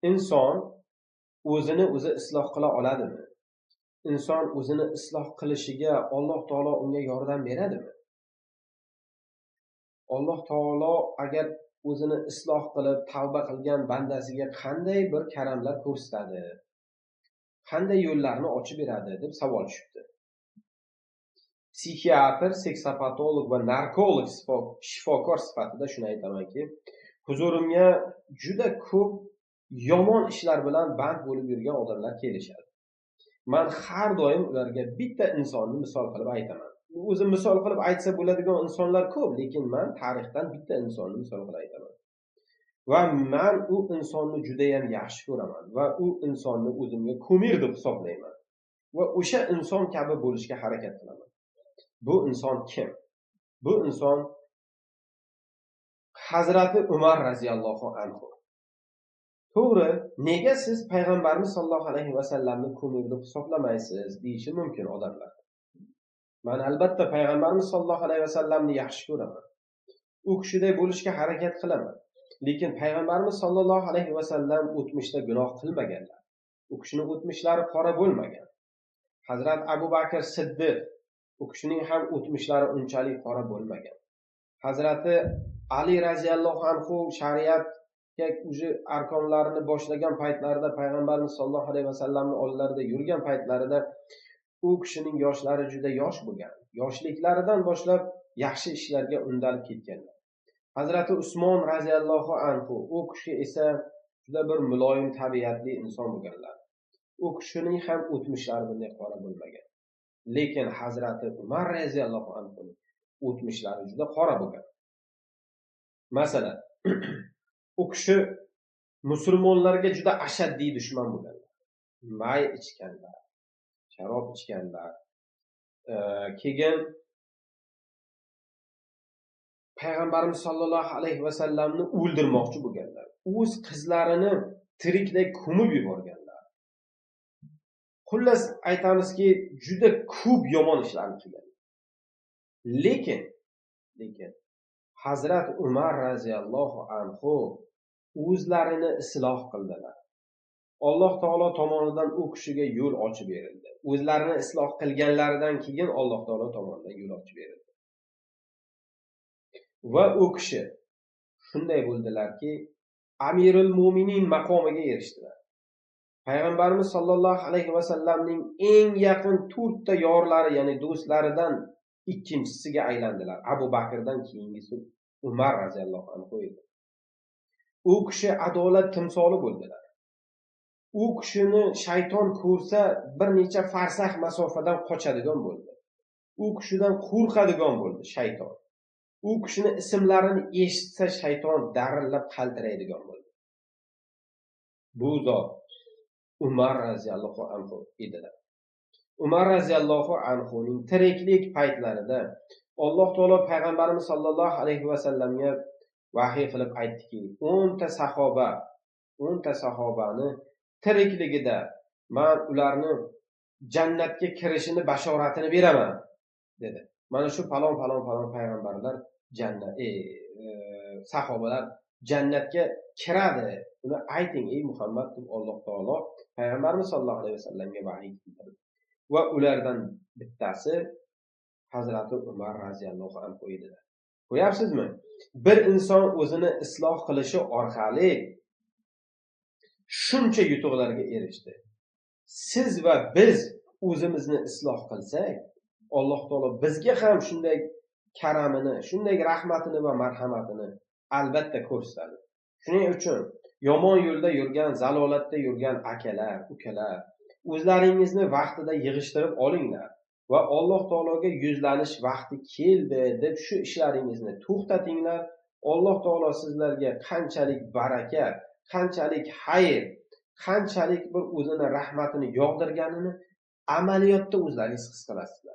Inson o'zini o'zi isloh qila oladimi? Inson o'zini isloh qilishiga Alloh taolo unga yordam beradimi? Alloh taolo agar o'zini isloh qilib tavba qilgan bandasiga qanday bir karamlar ko'rsatadi? Qanday yo'llarni ochib beradi deb savol tushibdi. Psixiatr, seksopatolog va narkolog shifokor sifatida shuni aytamanki, huzurimga juda ko'p yomon ishlar bilan band bo'lib yurgan odamlar kelishadi. Men har doim ularga bitta insonni misol qilib aytaman. O'zi misol qilib aytsa bo'ladigan insonlar ko'p, lekin men tarixdan bitta insonni misol qilib aytaman. Va men u insonni juda ham yaxshi ko'raman va u insonni o'zimga kumir deb hisoblayman. Va o'sha inson kabi bo'lishga harakat qilaman. Bu inson kim? Bu inson Hazrati Umar radhiyallohu anhu. To'g'ri, nega siz payg'ambarimiz sollallohu alayhi vasallamni kumir deb hisoblamaysiz deyishi mumkin odamlar. Men albatta payg'ambarimiz sollallohu alayhi vasallamni yaxshi ko'raman. U kishiday bo'lishga harakat qilaman. Lekin payg'ambarimiz sollallohu alayhi vasallam o'tmishda gunoh qilmaganlar. U kishining o'tmishlari qora bo'lmagan. Hazrat Abu Bakr Siddiq, u kishining ham o'tmishlari unchalik qora bo'lmagan. Hazrati Ali radhiyallohu anhu shariatga o'zi arkonlarini boshlagan paytlarida, payg'ambarimiz sollallohu alayhi vasallamning oldlarida yurgan paytlarida u kishining yoshlari juda yosh bo'lgan. Yoshliklaridan boshlab yaxshi ishlarga undalib ketganlar. Hazrati Usmon radhiyallohu anhu, u kishi esa juda bir muloyim tabiatli inson bo'lganlar. U kishining ham o'tmishlari bunday qora bo'lmagan. Lekin Hazrati Umar radhiyallohu anhu o'tmishlari juda qora bo'lgan. Masalan, u kishi musulmonlarga juda ashaddiy dushman bo'lganlar. May ichganlar, sharob ichganlar. Keyin payg'ambarimiz sollallohu alayhi vasallamni o'ldirmoqchi bo'lganlar. O'z qizlarini tirikday ko'mib yuborganlar. Xullas aytamizki, juda ko'p yomon ishlarni qilganlar. Lekin Hazrat Umar radhiyallohu anhu o'zlarini isloh qildilar. Alloh taolo tomonidan u kishiga yo'l ochib berildi. O'zlarini isloh qilganlaridan keyin Alloh taolo tomonidan yo'l ochib berildi. Va u kishi shunday bo'ldilarki, Amirul Mo'minin maqomiga erishdilar. Payg'ambarimiz sollallohu alayhi vasallamning eng yaqin 4 ta yorlari, ya'ni do'stlaridan ikkinchisiga aylandilar. Abu Bakrdan keyingisi Umar radhiyallohu anhu edi. U kishi adolat timsoli bo'ldilar. U kishini shayton ko'rsa bir necha farsax masofadan qochadigan bo'ldi. U kishidan qo'rqadigan bo'ldi shayton. U kishini ismlarini eshitsa shayton darillab qaltiraydigan bo'ldi. Bu zot Umar radhiyallohu anhu edilar. Umar radhiyallohu anhuning tiriklik paytlarida Alloh taolo payg'ambarimiz sollallohu alayhi vasallamga vahiy qilib aytdiki, 10 ta sahobani tirikligida men ularni jannatga kirishini bashoratini beraman dedi. Mana shu falon falon falon payg'ambarlar jannat sahobalar jannatga kiradi. Uni ayting ey Muhammad deb Alloh taolo payg'ambarimiz sollallohu alayhi vasallamga vahiy qildi. Va ulardan bittasi Hazrati Umar radhiyallohu anhu edilar. Ko'ryapsizmi? Bir inson o'zini isloh qilishi orqali shuncha yutuqlarga erishdi. Siz va biz o'zimizni isloh qilsak, Alloh taolo bizga ham shunday karamini, shunday rahmatini va marhamatini albatta ko'rsatadi. Shuning uchun yomon yo'lda yurgan, zalolatda yurgan akalar, ukalar, o'zlaringizni vaqtida yig'ishtirib olinglar va Alloh taologa yuzlanish vaqti keldi deb shu ishlaringizni to'xtatinglar. Alloh taolo sizlarga qanchalik baraka, qanchalik xayr, qanchalik bir o'zini rahmatini yog'dirganini amaliyotda o'zlaringiz his qilasizlar.